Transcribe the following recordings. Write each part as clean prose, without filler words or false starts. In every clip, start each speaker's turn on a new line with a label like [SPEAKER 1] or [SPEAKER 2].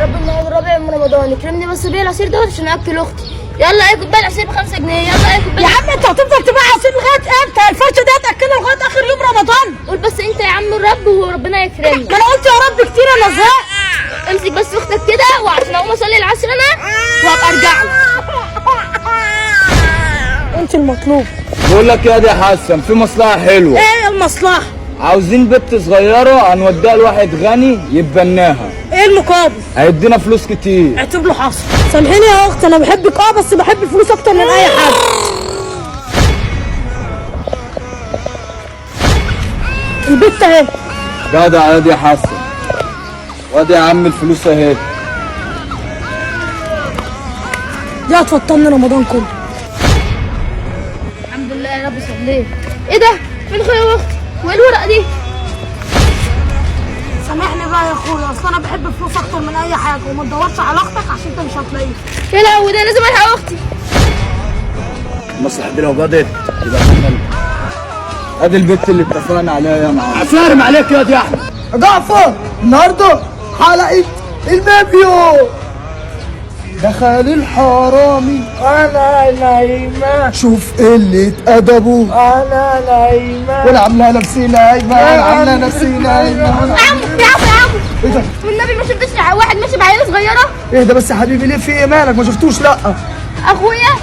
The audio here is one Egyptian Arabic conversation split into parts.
[SPEAKER 1] يا رب النهارده رابع من رمضان يكرمني بس بيه العصير دوت عشان اكل اختي. يلا اي كوباية عصير ب5 جنيه. يلا اي كوباية.
[SPEAKER 2] يا عم انت هتفضل تبيع عصير لغاية امتى؟ الفرشة دي هتاكلها لغاية اخر يوم رمضان.
[SPEAKER 1] قول بس انت يا عم الرب وربنا يكرمني.
[SPEAKER 2] ما انا قلت يا رب كتير، انا زهقت.
[SPEAKER 1] امسك بس اختك كده وعشان اقوم اصلي العصر انا
[SPEAKER 2] وابقى ارجع لك. انت المطلوب.
[SPEAKER 3] بقول لك يا دي يا حسن، في مصلحة حلوة.
[SPEAKER 2] ايه المصلحة؟
[SPEAKER 3] عاوزين بنت صغيرة هنوديها لواحد غني يتبناها.
[SPEAKER 2] ايه المقابل؟
[SPEAKER 3] هيدينا فلوس كتير.
[SPEAKER 2] اعتبر له حصل. سامحيني يا اخت، انا بحبك بس بحب الفلوس اكتر من اي حاجة. البت اهي.
[SPEAKER 3] جدع يا دي يا حسن. وادي يا عم الفلوس اهي.
[SPEAKER 2] دي هتفطرني رمضان كله.
[SPEAKER 1] الحمد لله يا رب صليت. ايه ده؟ فين اخويا واختي؟ وايه الورقة دي؟
[SPEAKER 2] سامحني بقى يا اخويا، اصل انا بحب الفلوس اكتر من اي حاجة، وما تدورش على اختك عشان انت مش هتلاقيها.
[SPEAKER 1] يا لهوي، ده لازم الحق اختي.
[SPEAKER 3] المصلحة دي لو بدت يبقى تمام. ادي البت اللي اتفقنا عليها يا معلم.
[SPEAKER 4] عفارم عليك يا دي احمد.
[SPEAKER 5] جعفر النهارده حلقة المافيو. دخل الحرامي
[SPEAKER 6] انا نايمة،
[SPEAKER 5] شوف قلة أدبه،
[SPEAKER 6] انا نايمة،
[SPEAKER 5] ولا عاملة نفسي نايمة، ولا عاملة نفسي نايمة.
[SPEAKER 1] يا عم يا عم يا عم،
[SPEAKER 5] ايه ده؟
[SPEAKER 1] والنبي ما شفتش واحد ماشي بعيله صغيرة؟
[SPEAKER 5] ايه ده بس يا حبيبي؟ ليه في ايه مالك؟ ما شفتوش؟ لا
[SPEAKER 1] اخويا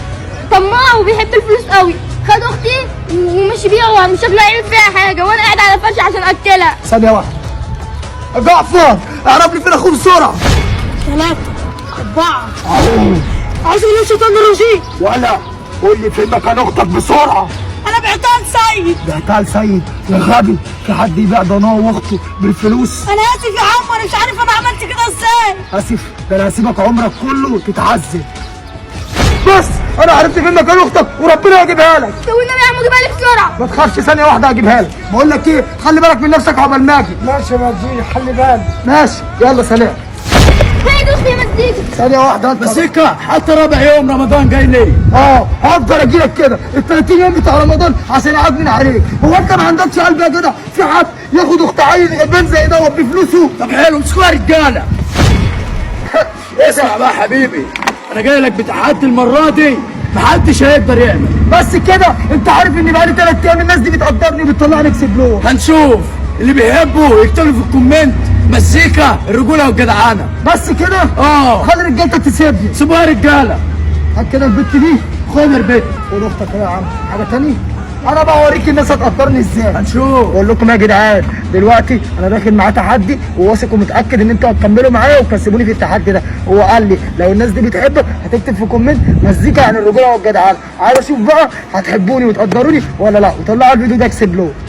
[SPEAKER 1] طماع وبيحب الفلوس قوي، خد اختي ومشي بيها ومش شكله هيعمل فيها حاجة، وانا قاعد على فرش عشان اكلها.
[SPEAKER 5] ثانية واحدة. جعفر اعرف لي فين اخوه بسرعة.
[SPEAKER 2] 3 4 أعوذ بالله من الشيطان الرجيم.
[SPEAKER 5] ولا قول لي فين مكان اختك بسرعة.
[SPEAKER 2] أنا بعتها لسيد.
[SPEAKER 5] بعتها لسيد يا غبي؟ في حد يبيع ضناه واخته بالفلوس؟
[SPEAKER 2] أنا آسف يا عم، أنا مش عارف أنا عملت كده إزاي.
[SPEAKER 5] اسف؟ ده انا هسيبك عمرك كله تتعذب. بس انا عرفت فين مكان اختك وربنا هيجيبها لك.
[SPEAKER 1] طب والنبي يا عم جيبها لي بسرعة.
[SPEAKER 5] ما تخافش، ثانية واحدة هجيبها لك. بقول لك ايه، خلي بالك من نفسك عقبال ما اجي.
[SPEAKER 6] ماشي يا مزيكا، خلي بالك.
[SPEAKER 5] ماشي يلا سلام.
[SPEAKER 1] هي دي اختي يا مزيكا.
[SPEAKER 5] ثانية واحدة انت.
[SPEAKER 4] مزيكا حتى رابع يوم رمضان جاي ليه؟
[SPEAKER 5] هفضل اجي لك كده ال 30 يوم بتاع رمضان عشان اعجن عليك. هو انت ما عندكش قلب يا جدع؟ في حد ياخد اخت عيل غلبان زي ده بفلوسه؟
[SPEAKER 4] طب حلو، امسكوها رجاله. اسمع بقى حبيبي، انا جاي لك بتحدي المرة دي محدش هيقدر يعمل.
[SPEAKER 5] بس كده انت عارف ان بقالي 3 ايام الناس دي بتقدرني وبتطلعني explore.
[SPEAKER 4] هنشوف اللي بيحبه يكتب في ال comment مزيكا الرجولة والجدعانه.
[SPEAKER 5] بس كده؟ خلي رجالتك تسيبني.
[SPEAKER 4] سيبوها رجاله.
[SPEAKER 5] هات كده البت دي.
[SPEAKER 4] خد البت.
[SPEAKER 5] خد اختك يا عم. حاجة تاني؟ انا بقى اوريك الناس هتقدرني ازاي.
[SPEAKER 4] هنشوف.
[SPEAKER 5] بقول لكم يا جدعان، دلوقتي انا داخل معاه تحدي وواثق ومتاكد ان انتوا هتكملوا معايا وتكسبوني في التحدي ده. هو قال لي لو الناس دي بتحبك هتكتب في comment مزيكا عن الرجولة والجدعانه. عايز اشوف بقى هتحبوني وتقدروني ولا لا. وطلعوا الفيديو ده explore.